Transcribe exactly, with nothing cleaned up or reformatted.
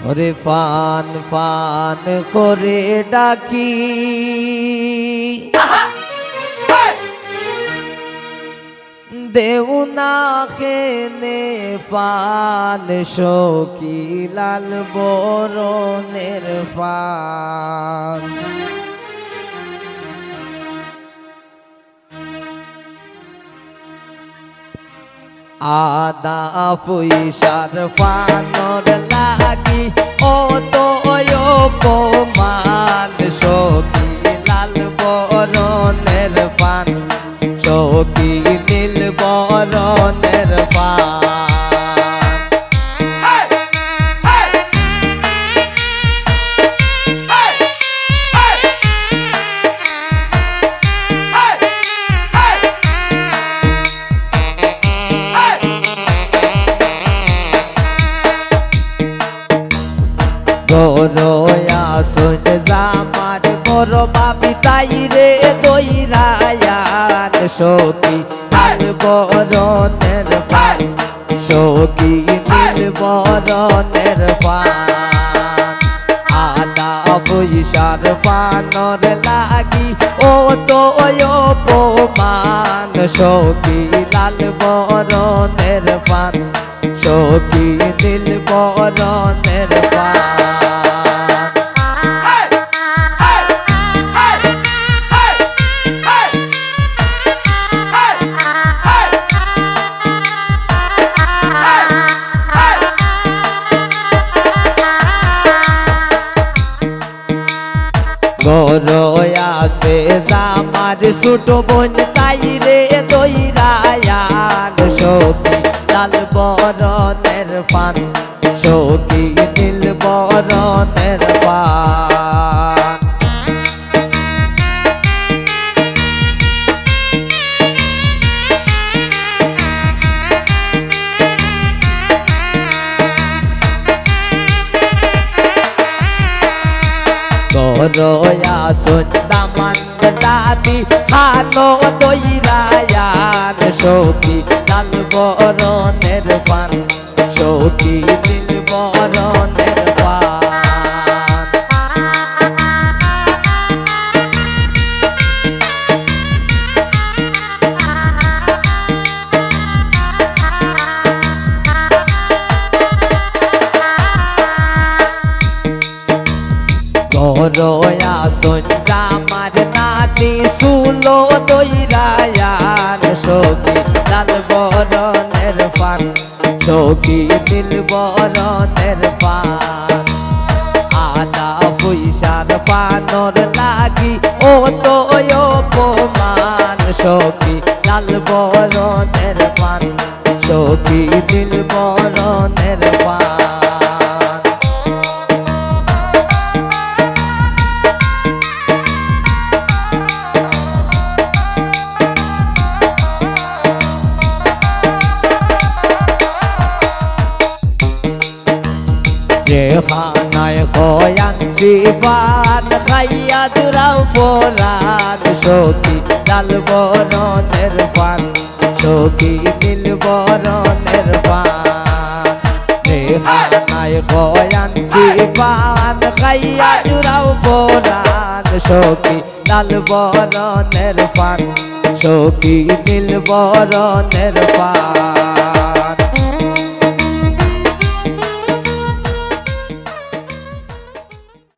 ওরে fun fun করে ডাকি, দেও না কেনে ফান, সখী লাল বরণের ফান। আদা পয়সার ফানর লাগি অত অপমান, সখী লাল বরণের ফান, সখী নীল বরণের ফান। বড় আছইন জামার বড় ভাবি, তাইরে ধইরা আন, সখী লাল বরণের ফান, সখী নীল বরণের ফান। আদা পয়সার ফানর লাগি অত অপমান, সখী লাল বরণের ফান, সখী নীল বরণের ফান। ঘরো আছে জামার ছোট বইন, তাইরে ধইরা আন, সখী লাল বরণের ফান, সখী নীল বরণের ফান। ঘরো আছইন দামান দাদি, ফানও ধইরা আন, সখী লাল বরণের ফান, সখী নীল বরণের ফান। ঘরো আছইন জামার নাতি, চুলো ধইরা আন, সখী লাল বরণের ফান, সখী নীল বরণের ফান। আদা পয়সার ফানর লাগি অত অপমান, সখী লাল বরণের ফান, সখী নীল বরণের ফান। যেখানায় খয়ান জিবান খাইয়া জুড়াও পরাণ, সখী লাল বরণের ফান, সখী নীল বরণের ফান। যেখানায় খয়ান জিবান খাইয়া জুড়াও পরাণ, সখী লাল বরণের ফান, সখী নীল বরণের ফান।